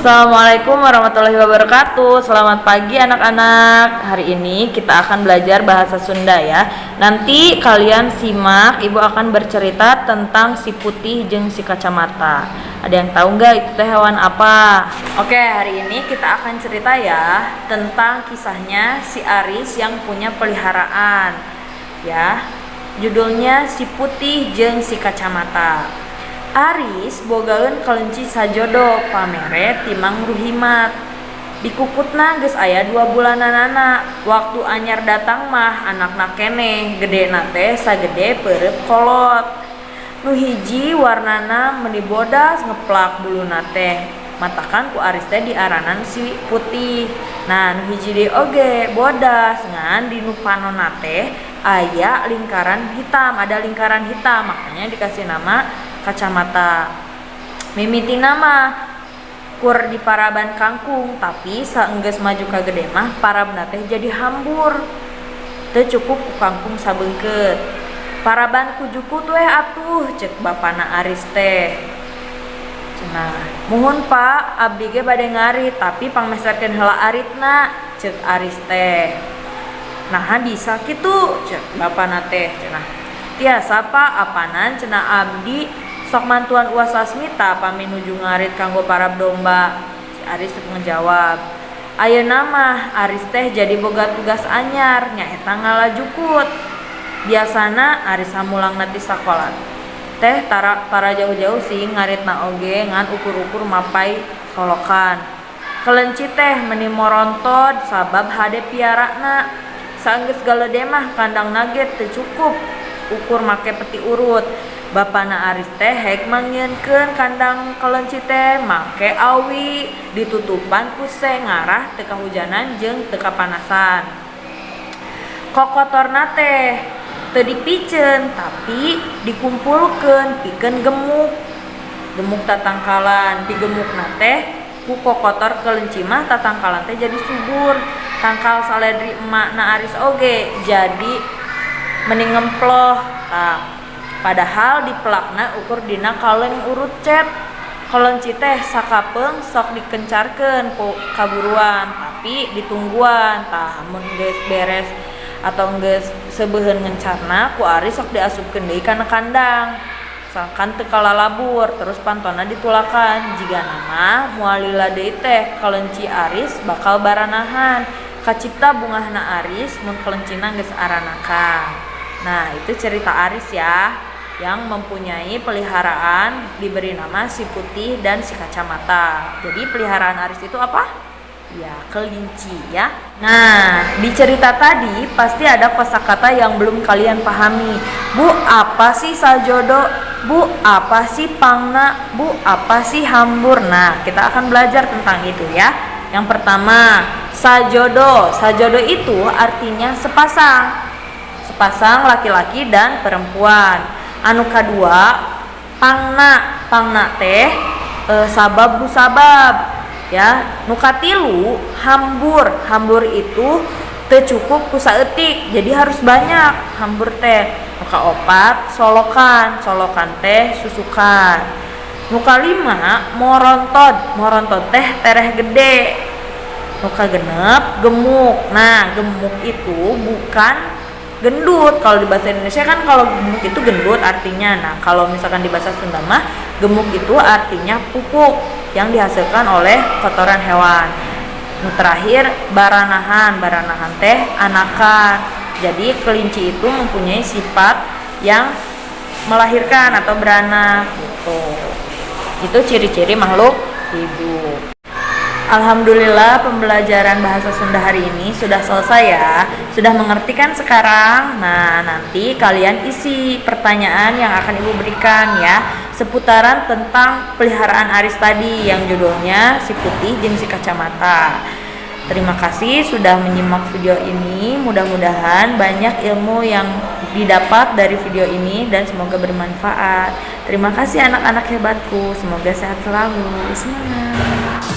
Assalamualaikum warahmatullahi wabarakatuh. Selamat pagi, anak-anak. Hari ini kita akan belajar bahasa Sunda ya. Nanti kalian simak, Ibu akan bercerita tentang si putih jeung si kacamata. Ada yang tahu nggak itu teh hewan apa? Oke, hari ini kita akan cerita ya tentang kisahnya si Aris yang punya peliharaan. Ya, judulnya Si Putih jeung Si Kacamata. Aris bogaeun kelenci sajodo pamere ti Mang Ruhimat. Dikukutna geus aya 2 bulananana. Waktu anyar datang mah anakna keneh, gedena teh sagede peureup kolot. Nu hiji warnana meuni bodas ngeplak buluna teh. Matakan ku Aris teh diaranan si putih. Nah, nu hiji deui oge bodas, ngan di nu panonna teh aya lingkaran hitam, ada lingkaran hitam, makanya dikasih nama kacamata. Mimitina mah kur diparaban kangkung, tapi saenggeus maju ka gede mah parabna teh jadi hambur. Teu cukup ku kangkung sabeungkeut. "Paraban ku jukut weh atuh," cek bapana Aris teh. Cenah, "Muhun, Pak, abdi ge bade ngarit, tapi pangmeserkeun heula aritna," cek Aris teh. "Naha bisa kitu?" cek bapana teh cenah. "Tiasa, Pak, apanan cenah abdi sok mantuan Uwa Sasmita pami nuju ngarit kanggo parab domba," si Aris ngejawab. Ayeuna mah Aris teh jadi boga tugas anyar, nyaeta ngala jukut. Biasana Aris samulangna ti sakola teh tara tara jauh-jauh sih ngaritna oge, ngan ukur-ukur mapay solokan. Kelenci teh meuni morontod sabab hade piarana. Saenggeus galede mah kandangna ge teu cukup ukur make peti urut. Bapana Aris teh hek mangieunkeun kandang kelenci teh make awi ditutupan ku seng ngarah teu kahujanan jeung teu kapanasan. Kokotorna teh teu dipiceun, tapi dikumpulkeun pikeun gemuk. Gemuk tatangkalan, pigemukna teh ku kokotor kelenci mah tatangkalan teh jadi subur. Tangkal saledri emakna Aris oge jadi meni ngemploh. Tah, padahal dipelakna ukur dina kaleng urut cet. Kelenci teh sakapeung sok dikencarkeun ku kaburuan, tapi ditungguan. Tah, mun geus beres atau geus seubeuheun ngencarna, ku Aris sok diasupkeun deui kana kandang. Sangkan teu kalalabur, terus pantona ditulakan. Jigana mah moal lila deui teh kelenci Aris bakal baranahan. Kacipta bungahna Aris mun kelencina geus aranakan. Nah, itu cerita Aris ya, yang mempunyai peliharaan diberi nama si putih dan si kacamata. Jadi peliharaan Aris itu apa? Ya, kelinci ya. Nah, di cerita tadi pasti ada kosakata yang belum kalian pahami. Bu, apa sih sajodo? Bu, apa sih pangna? Bu, apa sih hambur? Nah, kita akan belajar tentang itu ya. Yang pertama, sajodo. Sajodo itu artinya sepasang. Sepasang laki-laki dan perempuan. Anu kadua, pangna. Pangna teh sabab musabab ya. Nu katilu, hambur. Hambur itu teu cukup ku saeutik, jadi harus banyak hambur teh. Nu kaopat, solokan. Solokan teh susukan. Nu kalima, morontod. Morontod teh tereh gede. Nu kagenep, gemuk. Nah, gemuk itu bukan gendut. Kalau di bahasa Indonesia kan kalau gemuk itu gendut artinya. Nah, kalau misalkan di bahasa Sunda mah gemuk itu artinya pupuk yang dihasilkan oleh kotoran hewan. Nu terakhir, baranahan. Baranahan teh anakan. Jadi kelinci itu mempunyai sifat yang melahirkan atau beranak gitu. Itu ciri-ciri makhluk hidup. Alhamdulillah, pembelajaran bahasa Sunda hari ini sudah selesai ya. Sudah mengerti kan sekarang? Nah, nanti kalian isi pertanyaan yang akan Ibu berikan ya, seputaran tentang peliharaan Aris tadi yang judulnya Si Putih jeung Si Kacamata. Terima kasih sudah menyimak video ini. Mudah-mudahan banyak ilmu yang didapat dari video ini dan semoga bermanfaat. Terima kasih, anak-anak hebatku. Semoga sehat selalu. Semangat.